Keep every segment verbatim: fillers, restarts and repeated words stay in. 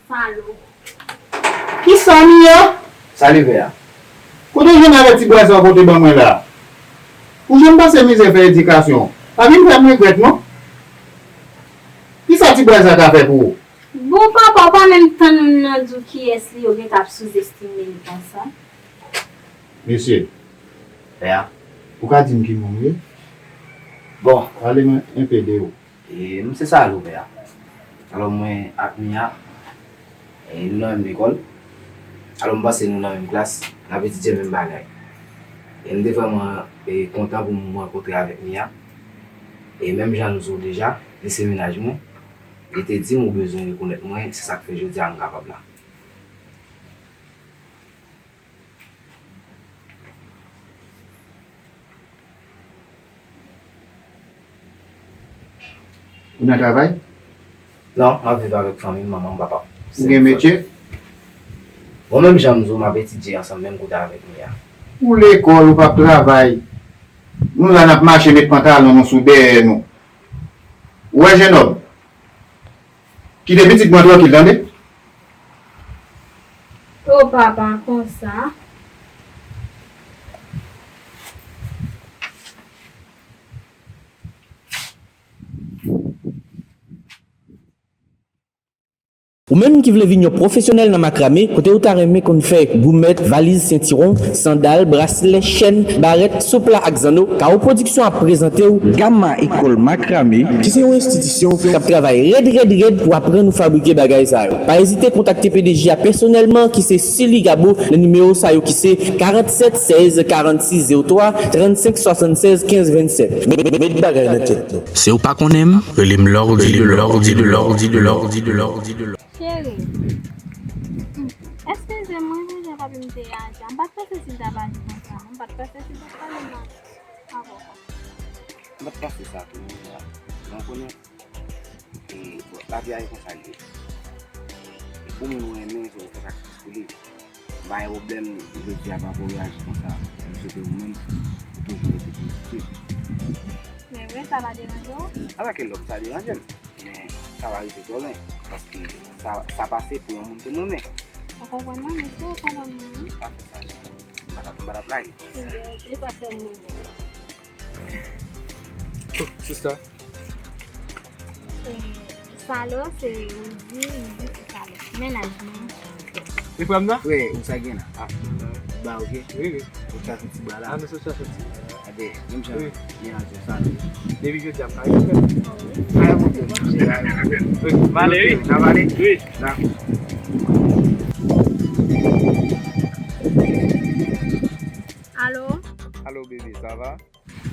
Salop. Kisa, Mia? Sa li fè a? Kote w jwenn avèk ti bway sa w pote ban mwen la? Ou janm pase mizè fè edikasyon w. Pa vin fè m regrèt, non. Kisa ti bway sa ka fè pou ou? Bon, papa, ou pa menm tann moun nan di w kiyès li, yo gentan ap souzestime li konsa. Mesye, pè a, ou ka di m ki moun ou ye? Bon. Pale mwen enpe de ou. E, m se Salop, pè a. Alò, mwen ak Mia, e, nou nan menm lekòl. Alò, m panse nou nan menm klas, n ap etidye menm bagay. E m te vrèman, e, kontan pou m rankontre avèk Mia. E menm jan m di w deja, li se mennaj mwen. Li te di m ou bezwen rekonèt mwen, se sa k fè jodi a m kapab la. Ou nan travay? Non, m ap viv avèk fanmi m, manman m, papa m. Ou gen metye? Bon, menm jan m di w, m ap etidye ansanm menm kote avèk Mia. Ou lekòl, ou p ap travay. Nou la n ap mache met pantalon nou sou dèyè nou. Ou wè, jenòm? Kite pitit mwen trankil, tande? O papa, konsa. Ou menm ki vle vin yon pwofesyonèl nan makrame, kote ou ta renmen konn fè goumèt, valiz, sentiwon, sandal, braslè, chèn, barèt, soupla ak zanno, Kawo Pwodiksyon ap prezante w Gama Ekòl Makrame, ki se yon enstitisyon k ap travay rèd, rèd, rèd pou aprann ou fabrike bagay sa yo. Pa ezite kontakte P D G a pèsonèlman, ki se Sully Gabo, nan nimewo sa yo ki se karant sèt sèz karant sis zewo twa, trannsenk swasannsèz kenz vennsèt. Met, met, met bagay nan tèt nou. Si w pa konnen m, rele m Lordy de Lordy de Lordy de Lordy de Lordy de Lordy. Cheri, hmm, eskize m, mwen sonje papi m te aji a. M pa t panse si l t ap aji konsa, non. M pa t panse si l t ap pale mal avè w konsa. M pa t panse sa tou, non, men konnen, e, bon, lavi a e konsa l ye. E pou moun ou renmen, fò w fè sakrifis pou li. M pa gen pwoblèm, jodi a pa pou reyaji konsa. M swete ou menm, ou toujou rete pozitif. Men vre, sa pa deranje w? A pa kel lòk sa deranje m. Men sa pa rive twò lwen, paske sa, sa pase pou yon moun ke m renmen. Ou konprann mwen, mesye, ou konprann mwen, wi. Pa fè sa, non. M pa t ap, m pa t ap lage. Li pa fè m move. Oh, sista. E, Salo, se Rudy, Rudy se Salo. Mennaj mwen. E frè m nan? Frè, ou sa gen la? Ah, ba, ok. Wi, wi. Ou chache ti bra la. Ah, nou sot chache ti bra la. Gade, menm jan, wi, mennaj ou Salo. Depi jodi a, m ka rete frè m. Pa gen pwoblèm. Wi, m ale, wi. N ap ale? Wi. Dakò. Alo? Alo, bebe, sa va?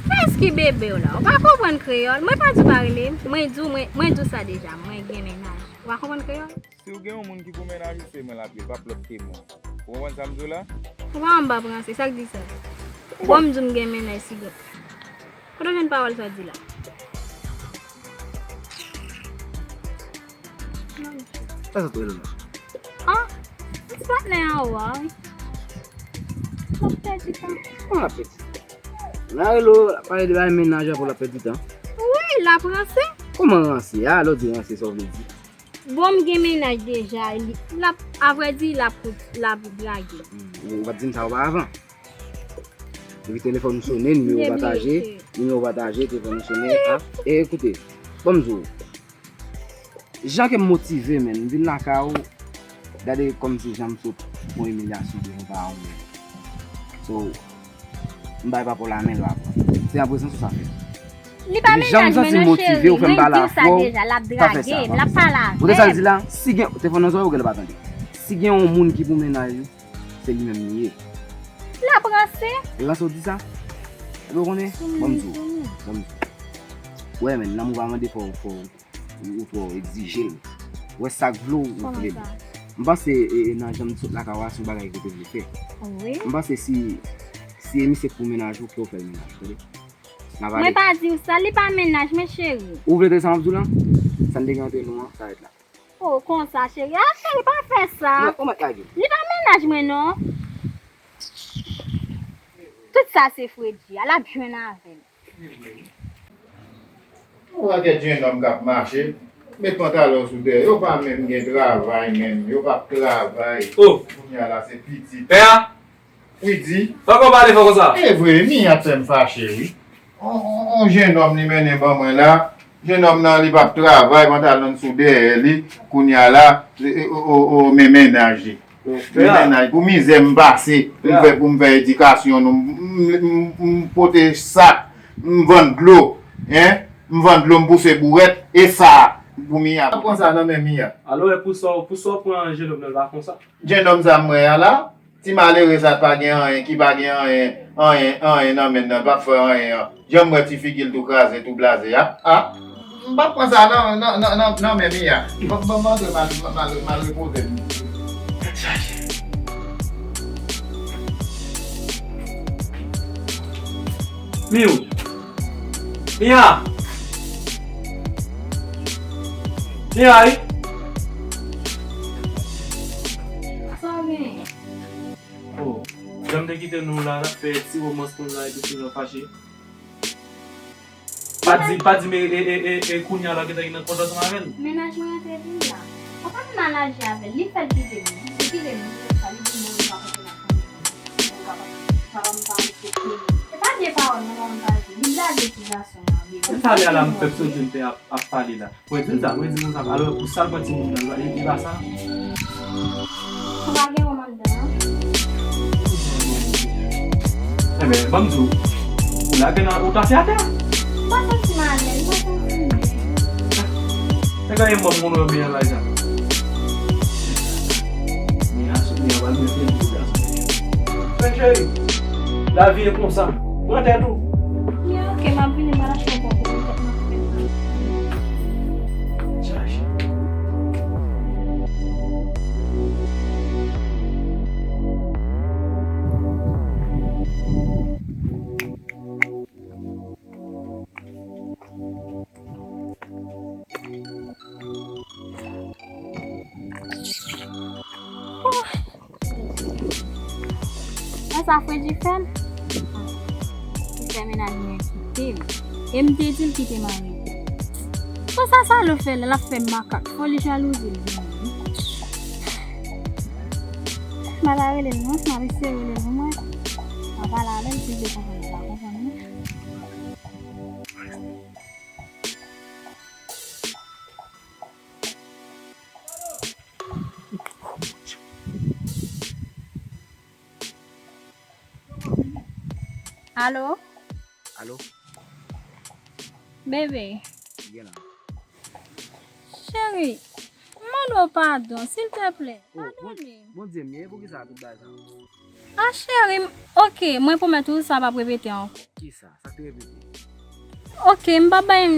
Kiyès ki bebe w la? Ou pa konprann kreyòl? Mwen pa di w pa rele m. Mwen di w, mwen, mwen di w sa deja. Mwen gen mennaj. Ou pa konprann kreyòl? Si w gen yon moun ki pou mennaj ou, se mwen l ap ye, p ap lòt ke mwen. Ou konprann sa m di w la? Ou pa anba pranse, sa k di sa? Bon, m di w m gen mennaj, si gen. Kote w jwenn pawòl sa w di la? Sa sa tou rele la? An, m ti patnè an ou a, wi. M ap pèdi tan. Kòman l ap pèdi tan? Nan rele w, pale de bagay mennaj pou l ap pèdi tan? Wi, l ap ranse. Kòman ranse? A, lè w di ranse, sa w vle di? Bon, m gen mennaj deja, li, l ap, avrèdi, l ap, l ap drage. Hmm, ou pa t di m sa oparavan. Epi telefòn ou sonnen, nimewo pataje, nimewo pataje, telefòn ou sonnen. Ah, e koute, ban m di w. Jan ke m motive, menn, m vin lakay ou, gade kòmsi jan m sot pran imilyasyon devan paran mwen. So, m bay papa w lamen, l pa pran. Se an prezans ou sa fèt. Li pa mennaj mwen non, cheri. Mwen di w sa deja, l ap drage m, l ap pale avè m. Ou te sa l di la, si gen, telefòn nan zòrèy ou genlè pa tande. Si gen yon moun ki pou mennaj ou, se li menm li ye. L ap ranse. L ranse w di sa? Epi w konnen? Ban m di w. Ban m di w. Wè, menn, lanmou pa mande fò, fò ou twò egzije l. Wè sa k vle w, ou vle l. M panse, e, e, nan jan m sot lakay ou a, se yon bagay ke w te vle fè. Wi. M panse si, si e misye k pou mennaj ou, ke w fè l mennaj, tande? N ap ale. Mwen pa di w sa, li pa mennaj mwen, cheri. Ou vle tande sa m ap di w lan? Sa n te gen ant nou an, sa rete la. Oh, konsa, cheri. Ah, cheri, pa fè sa. Non, ou mèt lage. Li pa mennaj mwen, non. Tout sa se Freddy a, l ap jwenn avè m. Yon pakèt jennonm k ap mache, Met pantalon sou dèyè. Yo pa menm gen travay menm. Yo p ap travay. Oh. Kounye a la se pitit. Pè a? Wi, di. Fòk ou pale fò konsa. E vre, Mia ap fè m fache, wi. On, on, on jennòm li mennen ban mwen la. Jennòm nan, li p ap travay, pantalon sou dèyè li. Kounye a la, e, e, o, o, o, men mennaj li. Men mennaj, pou mizè m pase, pou m fè, pou m fè edikasyon nou, m, m, m, m pote sak, m vann dlo, en, m vann dlo, m pouse bourèt, e sa, pou Mia. Pa pran sa nan men Mia. Alò, e pou sa, pou sa w pran jennòm nan, l pa konsa. Jennòm sa m wè a la, ti malere sa pa gen anyen, ki pa gen anyen, anyen, anyen nan men l nan, l p ap fè anyen an. Jan m wè ti figi l tou kraze, tou blaze a. A, m p ap pran sa nan, nan, nan, nan, nan men Mia. Ban, ban m antre m al, m al, m al repoze m. Miw. Mia. Mia, wi. Sa w genyen? Oh, jan m te kite nou la, n ap fè ti womans nou la, epi fini nou fache. Pa di, pa di, men, e, e, e, e, kounye a la, gentan gen nan kont ansanm avè l. Mennaj mwen antre vin la. Papa m manaje avè l, li fè l kite m. Li kite m, li fè sa, li di m, bon, li pa konte nan fanmi. Bon, papa, papa m pa respekte m. E pa vye pawòl, non, papa m pa di. Li blaze ti gason an, vye. Se talè a la, m pèp soti, m te ap, ap pale la. Mwen di l sa, mwen di l sa. Alò, pou sa l pran timoun nan, li, li pa sa. Ou pa gen wòm anndan an? Enben, ban m di w, ou lage nan, ou tase atè. M pa santi m alèz, m pa santi m byen. Nèg la gen bòm moun wè byen la, sa. Mia sou, Mia pral mete l sou gason. Men cheri, lavi e konsa. Pran tèt ou. Ya, ok, m ap vini, m al achte yon pòpò pou mwen, tèt mwen fè mal. Chaje. Wè sa Freddy fè m? Li fè mennaj mwen kite m. E m te di l kite mari m. Konsa sa l fè la, l ap fè m makak. Foli jalouzi l vini. M pa ta rele l non, m ap eseye rele l pou mwen. M pa pale avè l, si l te konprann, l pa konprann non. Alo? Alo? Bebe. Gen la. Cheri, m mande w padon, silteplè. Oh, padone m. Bondye m ye, poukisa tout bagay sa yo? A cheri, m, ok, mwen pwomèt ou sa p ap repete ankò. Kisa? Sa k te repete? Ok, m p ap bay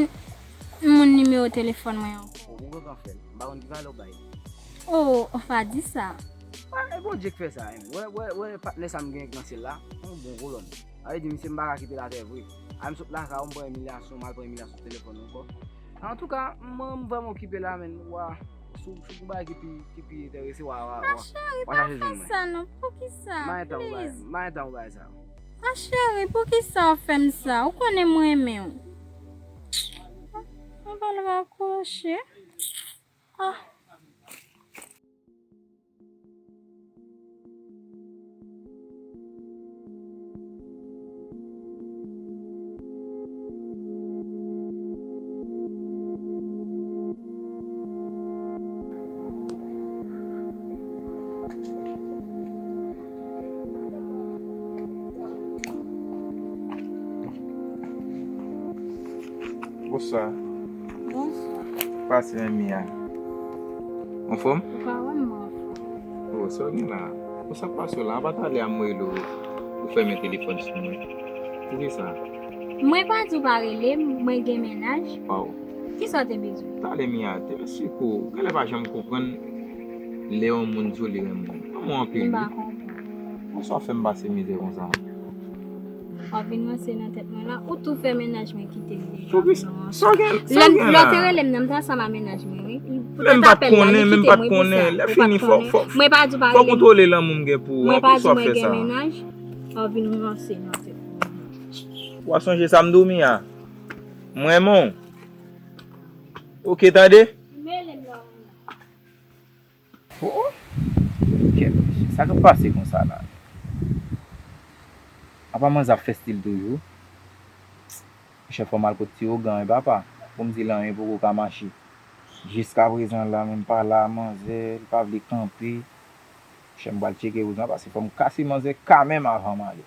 moun nimewo telefòn mwen ankò. Oh, bon, bon, anfen, m pa konn ki valè w bay. Oh, ou pa di sa. Ah, e Bondye k fè sa, en. Wè, wè, wè, patnè sa m genyen nan syèl la, yon bon kolòn. Sa vle di, misye m pa ka kite l atè vre. A, m sot lakay ou, m pran imilyasyon, m al pran imilyasyon sou telefòn ankò. Antouka, mwen, m vrèman okipe la, menn. Wa, si w, si w gen bagay ki pi, ki pi enterese, wa, wa, wa, wa chache jwenn mwen. Ma cheri, pa fè sa non, poukisa? M pa gen tan pou bagay, m pa gen tan pou bagay sa. Ma cheri, poukisa w fè m sa? Ou konnen m renmen w. Mwen pral rakwoche. Ah. Bonswa. Bonswa. Pase men Mia. Anfòm? Ou pa wè m, mwen anfòm. Oh, sa w gen la? Ou sa k pase w la? Apa talè a m rele w, ou fèmen telefòn sou mwen. Poukisa? Mwen pa di w pa rele m, mwen gen mennaj. Waw. Kisa w te bezwen? Talè Mia te esplike w, genlè pa janm konprann lè yon moun di w li renmen w. Renmen w anpil, wi. M pa konprann. Bonswa, fè m pase mizè konsa. W ap vin ranse nan tèt mwen la. Ou tou fè mennaj mwen kite m deja. Poukisa? Sa w gen, sa w gen la? Lè w te rele m nan, m te ansanm ak mennaj mwen, wi. Poutèt apèl la, li kite mwen pou sa. Ou pa t konnen, men m pa t konnen. Lè fini, fò, fò, fò kontwole lanmou m gen pou ou an, poukisa w ap fè sa? Mwen pa di mwen gen mennaj. W ap vin ranse nan tèt mwen. W ap sonje sa m di w, Mia? Mwen renmen w. Ok, tande? Oh, kèt mesye, sa k ap pase konsa la? Apa manzè ap fè stil toujou? Monchè, fò m al kot ti ougan wi papa, pou m di l anyen poko ka mache. Jiskaprezan la, menm pa la, manzè, li pa vle kanpe. Monchè, m pral tcheke ougan, paske fò m kase manzè ka menm avan m ale.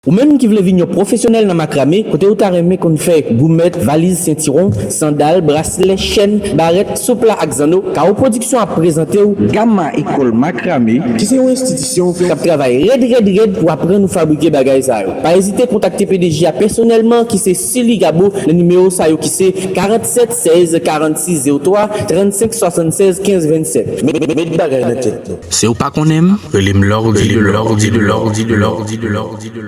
Ou menm ki vle vin yon pwofesyonèl nan makrame, kote ou ta renmen konn fè goumèt, valiz, sentiwon, sandal, braslè, chèn, barèt, soupla ak zanno, Kawo Pwodiksyon ap prezante w Gama Ekòl Makrame, ki se yon enstitisyon k ap travay rèd, rèd, rèd pou aprann ou fabrike bagay sa yo. Pa ezite kontakte P D G a pèsonèlman, ki se Sully Gabo, nan nimewo sa yo ki se karant sèt sèz karannsis zewo twa, trannsenk swasannsèz kenz vennsèt. Met, met, met bagay nan tèt nou. Si w pa konnen m, rele m lè w di, lè w di, lè w di, lè w di, lè w di, lè w di, lè w di.